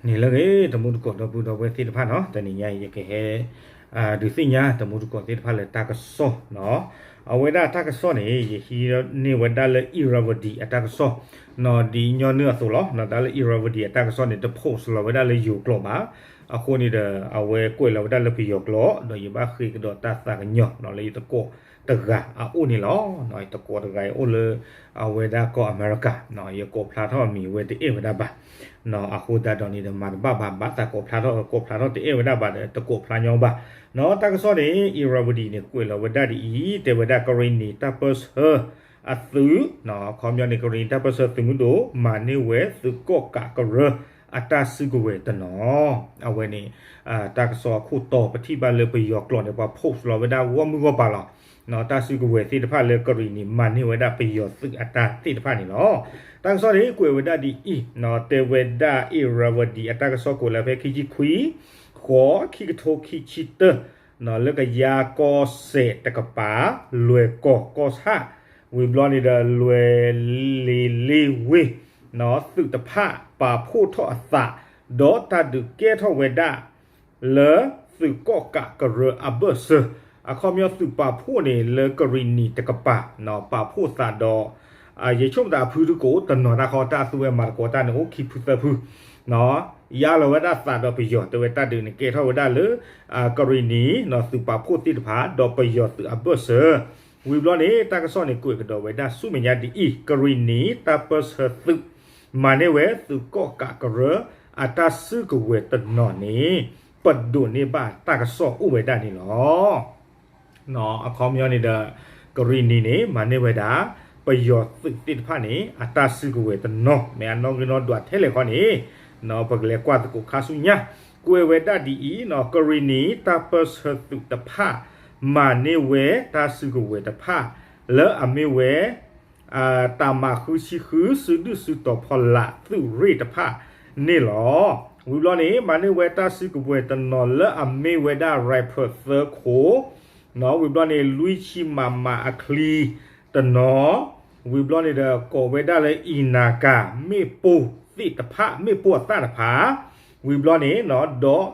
န့ၣ်လၢအဂ့ၤ တမူတကိးဒီပုၢ်ဒီဝဲၢ်သ့ၣ်တဖၣ်နီၤ, တနံၤညါအံၤ ယကဟဲ ဒုးသ့ၣ်ညါတမူတကိးသ့ၣ်တဖၣ်လၢတၢ်ကစီၣ်နီၤ. အဝဲဒၣ်တၢ်ကစီၣ်န့ၣ် ယဟံးန့ၢ်ဝဲဒၣ်လၢ Irrawaddy အတၢ်ကစီၣ်နီၤ, ဒ်ညီနုၢ်အသိးလီၤ. တၢ်လၢ Irrawaddy အတၢ်ကစီၣ်န့ၣ် တ post လီၤဝဲဒၣ်လၢယိၤကျိာ်ဘၣ်. အဃိန့ၣ်ဒီး အဝဲကွဲးလီၤဝဲဒၣ်လၢပယီၤကျိာ် ဒီးယဘၣ်ဃ့ကဒီးတၢ်သးကညီၤနီၤ လၢယသကိးတဂၤအအိၣ်န့ၣ်လီၤ. ယသကိးတဂၤအအိၣ်လၢ အဝဲဒၣ်ကီၢ်အမဲရကၤနီၤ, ယကိးဖျါထီၣ်အမံၤဝဲတအဲၣ်ဝဲဒၣ်ဘၣ်နီၤ. အဃိသတးဒီးန့ၣ်ဒီး မၤတဘၣ်ဘၣ်, ဘၣ်သးကိးဖျါထီၣ် ကိးဖျါထီၣ်တအဲၣ်ဝဲဒၣ်ဘၣ်ဒီး တကိးဖျါညီဘၣ်နီၤ. တၢ်ကစီၣ်န့ၣ် Irrawaddy န့ၣ် ကွဲးလီၤဝဲဒၣ်ဒ်အံၤ, တဲဝဲဒၣ်ကရံၣ်နံၤတၢ်ပၢၢ်ဆၢအသုးနီၤ, အခီပညီန့ၣ် ကရံၣ်နံၤတၢ်ပၢၢ်ဆၢသုးမုၢ်ဒိၣ် မၤန့ၢ်ဝဲသုးကီၣ်ကးကရၢအတၢ်စုကဝဲၤတနီၤ. အဝဲန့ၣ် တၢ်ကစီၣ်အခိၣ်တီ ပထံၣ်ဘၣ်လၢပယီၤကျိာ်န့ၣ် ပှၤ post လီၤဝဲဒၣ်ဂီၢ်မုၢ်ဂီၢ်ပၤလီၤ. တၢ်စုကဝဲၤသ့ၣ်တဖၣ်လၢကရံၣ်နံၤ မၤန့ၢ်ဝဲဒၣ်ပယီၤသုးအတၢ်သ့ၣ်တဖၣ်န့ၣ်လီၤ. တၢ်ကစီၣ်န့ၣ် ကွဲးဝဲဒၣ်ဒ်အံၤ, တဲဝဲဒၣ် Irrawaddy အတၢ်ကစီၣ်ကွဲးလၢဖဲခံဆံခွံ ဃိး ခံကထိခံဆံတၢ လၢကယၤကီၢ်စဲၣ်တကပၤ လွဲၢ်ကီၢ်ကီၢ်ဆၣ် ဝံၤဘျီန့ၣ်ဒီး လွဲၢ်လ့ၤလ့ဝ့ၢ် သုးတဖၣ်ပာ်ဖှိၣ်ထီၣ်အသး ဒီးတၢ်ဒုးကဲထီၣ်ဝဲဒၣ် လၢသုးကီၣ်ကးကရၢအဘၢၣ်စၢၤ, အခီပညီသုးပာ်ဖှိၣ်န့ၣ် လၢကရံၣ်နံၤတကပၤ ပာ်ဖှိၣ်သးဒီး ယဆိကမိၣ်သးဖုတကိး တနီၤတၢ်ဃီ တၢ်သူဝဲမၤသကိးတၢ်န့ၣ် အိၣ်ခံဖုသၢဖု ယါလီၤဝဲဒၣ်သးဒီးပယီၤ တဲဝဲတၢ်ဒုးန့ၣ် ကဲထီၣ်ဝဲဒၣ်လၢ ကရံၣ်နံၤ သုးပာ်ဖှိၣ်သ့ၣ်တဖၣ် ဒီးပယီၤသုးအဘၢၣ်စၢၤ, ဝံၤဘျီန့ၣ် တၢ်ကစီၣ်န့ၣ် ကွဲးကဒီးဝဲဒၣ်ဆူမဲာ်ညါဒ်အံၤ, ကရံၣ်နံၤတၢ်ပၢၢ်ဆၢသုး မၤန့ၢ်ဝဲသုးကီၣ်ကးကရၢအတၢ်စုကဝဲၤတနီၤန့ၣ် ပဒိးန့ၢ်ဘၣ်တၢ်ကစီၣ်အိၣ်ဝဲဒၣ်န့ၣ်လီၤ. အခီပညီန့ၣ်ဒီး ကရံၣ်နံၤန့ၣ် မၤန့ၢ်ဝဲဒၣ် ပယီၤသုးသ့ၣ်တဖၣ်န့ၣ် အတၢ်စုကဝဲၤတနီၤ မ့ၢ်အနီၣ်ဂံၢ်နီၣ်ဒွးထဲလဲၣ်ဃီန့ၣ် ပကလဲၤကွၢ်သကိးခါဆူညါ, ကွဲးဝဲဒၣ်ဒ်အံၤ, ကရံၣ်နံၤတၢ်ပၢၢ်ဆၢသုးတဖၣ် မၤန့ၢ်ဝဲတၢ်စုကဝဲၤတဖၣ် လၢအမ့ၢ်ဝဲ တၢ်မၤဃုဆံဃု စုဒုၣ်စုတီၤဖီလာ်သုးရ့ၣ်တဖၣ်န့ၣ်လီၤ. ဝံၤဘျီန့ၣ် မၤန့ၢ်ဝဲတၢ်စုကဝဲၤတနီၤလၢအမ့ၢ်ဝဲဒၣ် rifle သၢခိၣ်, ဝံၤဘျီန့ၣ် လွံၢ်ဆံ မမ အချံတနီၤ, ဝံၤဘျီန့ၣ်ဒီး ကိးဝဲဒၣ်လၢအံၤနၤကၤ မ့ၣ်ပိၢ်သ့ၣ်တဖၣ် မ့ၣ်ပိၢ်အသၣ်တဖၣ်, ဝံၤဘျီန့ၣ် ဒီး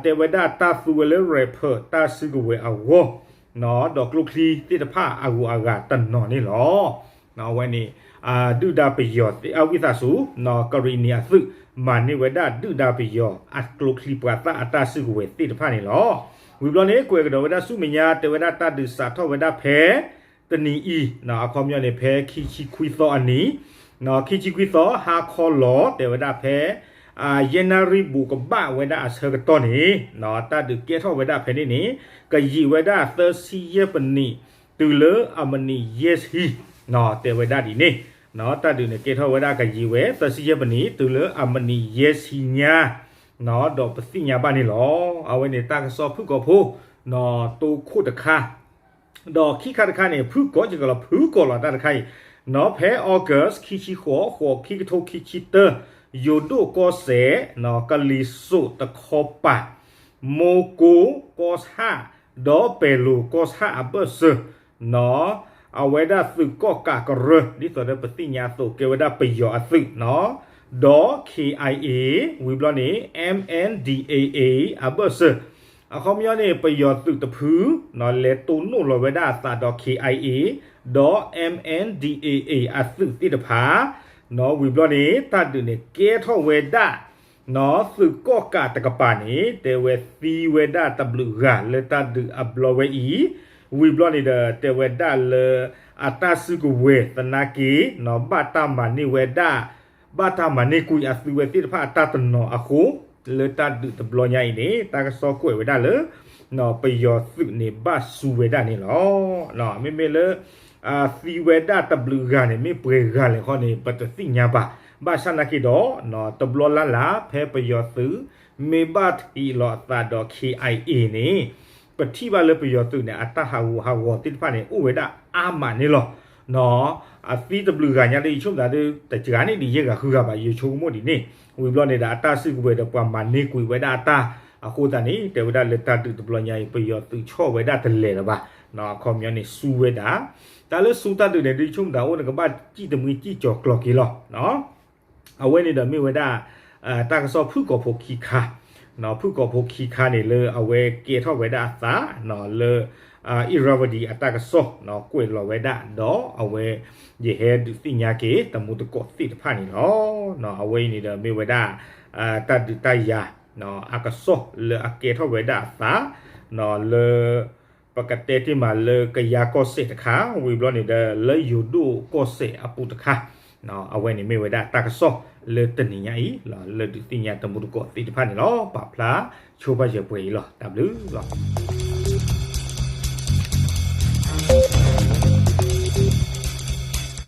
တဲဝဲဒၣ်တၢ်သူဝဲလၢ rifle တၢ်စုကဝဲၤအဂီၢ် ဒီးကျိချံသ့ၣ်တဖၣ်အဂုၤအဂၤတနီၤန့ၣ်လီၤ. အဝဲန့ၣ် ဒုၣ်ဒါပယီၤသ့ၣ် အဝံသးစူၤ ကရံၣ်နံၤအသုး မၤန့ၢ်ဝဲဒၣ်ဒုၣ်ဒါပယီၤအကျိချံပှၤသၣ်အတၢ်စုကဝဲၤသ့ၣ်တဖၣ်န့ၣ်လီၤ. ဝံၤဘျီန့ၣ် ကွဲးကဒီးဝဲဒၣ်ဆူမဲာ်ညါ တဲဝဲဒၣ်တၢ်ဒုးစးထီၣ်ဝဲဒၣ်ဖဲ တနံၤအံၤ အခီပညီန့ၣ် ဖဲခံဆံခွံသီအနံၤ, ခံဆံခွံသီ ဟါခီလီၤ တဲဝဲဒၣ်ဖဲ ယဲၢ်နၣ်ရံၣ်ဘူးကဘၣ်ဝဲဒၣ်အဆၢကတီၢ်န့ၣ် တၢ်ဒုးကဲထီၣ်ဝဲဒၣ်ဖဲန့ၣ်န့ၣ် ကယံာ်ဝဲဒၣ်သၢဆံယဲၢ်ပနံး တုၤလၢအမံးနံးယဲၢ်ဆံ တဲဝဲဒၣ်ဒ်န့ၣ်, တၢ်ဒုးန့ၣ်ကဲထီၣ်ဝဲဒၣ်ကယံာ်ဝဲ သၢဆံယဲၢ်ပနံး တုၤလၢအမံးနံးယဲၢ်ဆံညါ ဒီးပသ့ၣ်ညါဘၣ်န့ၣ်လီၤ. အဝဲန့ၣ်တၢ်ကစီၣ်ဖုၣ်ကိာ်ဖိ တိခိၣ်တခါ ဒီးခံခါတခါန့ၣ် ဖုၣ်ကိာ်စ့ၢ်ကီးလီၤ ဖုၣ်ကိာ်လီၤတၢ်တခါအံၤ, ဖဲ August ခံဆံဃိး ဃိး ခံကထိခံဆံတၢ ယိၤဒိၣ်ကီၢ်စဲၣ် ကလံၤစိးတခီပၤ မိၢ်ကိၢ်ကီၢ်ဆၣ် ဒီးပဲၤလိၤကီၢ်ဆၣ်အဘၢၣ်စၢၤ အဝဲဒၣ်သုးကီၣ်ကးကရၢ ဒ်သိးဒီးပသ့ၣ်ညါအသိး ကဲဝဲဒၣ်ပယီၤအသုး ဒီး K I A ဝံၤဘျီန့ၣ် M N D A A အဘၢၣ်စၢၤ အခီပညီန့ၣ် ပယီၤသုးတဖု လဲၤတိၢ်နီၣ်လီၤဝဲဒၣ်အသးဒီး K I A ဒီး M N D A A အသုးသ့ၣ်တဖၣ် ဝံၤဘျီန့ၣ် တၢ်ဒုးန့ၣ်ကဲထီၣ်ဝဲဒၣ် သုးကီၣ်ကးတကပၤန့ၣ် တဲဝဲသံဝဲဒၣ်တဘျုးဂၤလၢတၢ်ဒုးအဘျီဝဲအံၤ, ဝံၤဘျီန့ၣ်ဒီး တဲဝဲဒၣ်လၢ အတၢ်စုကဝဲၤသနာ်က့ ဘၣ်တၢ်မၤန့ၢ်ဝဲဒၣ် ဘၣ်တၢ်မၤန့ၢ်ကွံာ်အသုးဝဲသ့ၣ်တဖၣ်အတၢ်တနီၤအဃိ လၢတၢ်ဒုးတဘျီညါအံၤန့ၣ် တၢ်ကစီၣ်ကွဲးဝဲဒၣ်လၢ ပယီၤသုးန့ၣ်ဘၣ်စူၤဝဲဒၣ်န့ၣ်လီၤ. မ့မ့ၢ်လၢ သံဝဲဒၣ်တဘျုးဂၤန့ၣ် မ့ၢ်ပှဲၤဂၤလဲၣ်ခီန့ၣ် ပတသ့ၣ်ညါဘၣ်. ဘၣ်ဆၣ်နာ်က့ဒီး တဘျီလၢ်လၢ် ဖဲပယီၤသုး မ့ၢ်ဘၣ်ထံးလီၤအသးဒီး K I A န့ၣ် ပထံၣ်ဘၣ်လၢပယီၤသုးန့ၣ် အတၢ်ဟးဂူာ်ဟးဂီၤသ့ၣ်တဖၣ်န့ၣ် အိၣ်ဝဲဒၣ်အါမးန့ၣ်လီၤ. အသံတဘျုးဂၤညါဒီး ယဆိကမိၣ်သးဒီး တစှၤန့ၣ်ဒ်ယဲၢ်ဂၤဃုဂၤဘၣ် ယဆိကမိၣ်ဒ်န့ၣ်, ဝံၤဘျီန့ၣ်ဒီး အတၢ်စုကဝဲၤဒီးပှၤမၤန့ၢ်ကွံာ်ဝဲဒၣ်အတၢ်အဃိသတးန့ၣ် တဲဝဲဒၣ်လၢတၢ်ဒုးတဘျီညါအံၤ ပယီၤသုးဆီၣ်ဝဲဒၣ်တလဲၤလၢၤဘၣ်. အခီပညီန့ၣ် စူၤဝဲဒၣ်, တၢ်လၢစူၤတၢ်ဒုးန့ၣ် ဒ်ယဆိကမိၣ်သးအိၣ်န့ၣ် ကဘၣ်စံၣ်တမှံစံၣ်ကၠီၤကျီၤက့ၤလီၤ. အဝဲန့ၣ်ဒီးမ့ၢ်ဝဲဒၣ် တၢ်ကစီၣ်ဖုၣ်ကိာ်ဖိခံခါ, ဖုၣ်ကိာ်ဖိခံခါန့ၣ်လၢအဝဲကဲထီၣ်ဝဲဒၣ်အသး လၢ Irrawaddy အတၢ်ကစီၣ် ကွဲးလီၤဝဲဒၣ် ဒီးအဝဲ ယဟဲဒုးသ့ၣ်ညါက့ၤ တမူတကိးသ့ၣ်တဖၣ်န့ၣ်လီၤ. အဝဲအံၤန့ၣ်ဒီးမ့ၢ်ဝဲဒၣ် တၢ်ဒုးတၢ်ယၤ အကစီၣ်လၢအကဲထီၣ်ဝဲဒၣ်အသး လၢ ပကတဲတ့ၢ်မးလၢကယၤကီၢ်စဲၣ်တခါ ဝံၤဘျီန့ၣ်ဒီး လၢယိၤဒိၣ်ကီၢ်စဲၣ်အပူၤတခါ, အဝဲန့ၣ်မ့ၢ်ဝဲဒၣ်တၢ်ကစီၣ်လၢတနံၤညါအံၤ လၢဒုးသ့ၣ်ညါတမူတကိးသ့ၣ်တဖၣ်န့ၣ်လီၤ. ပာ်ဖျါဆိပာ်ယဲၢ်ပှဲၤအံၤလီၤ. တၢ်ဘျုးလီၤ.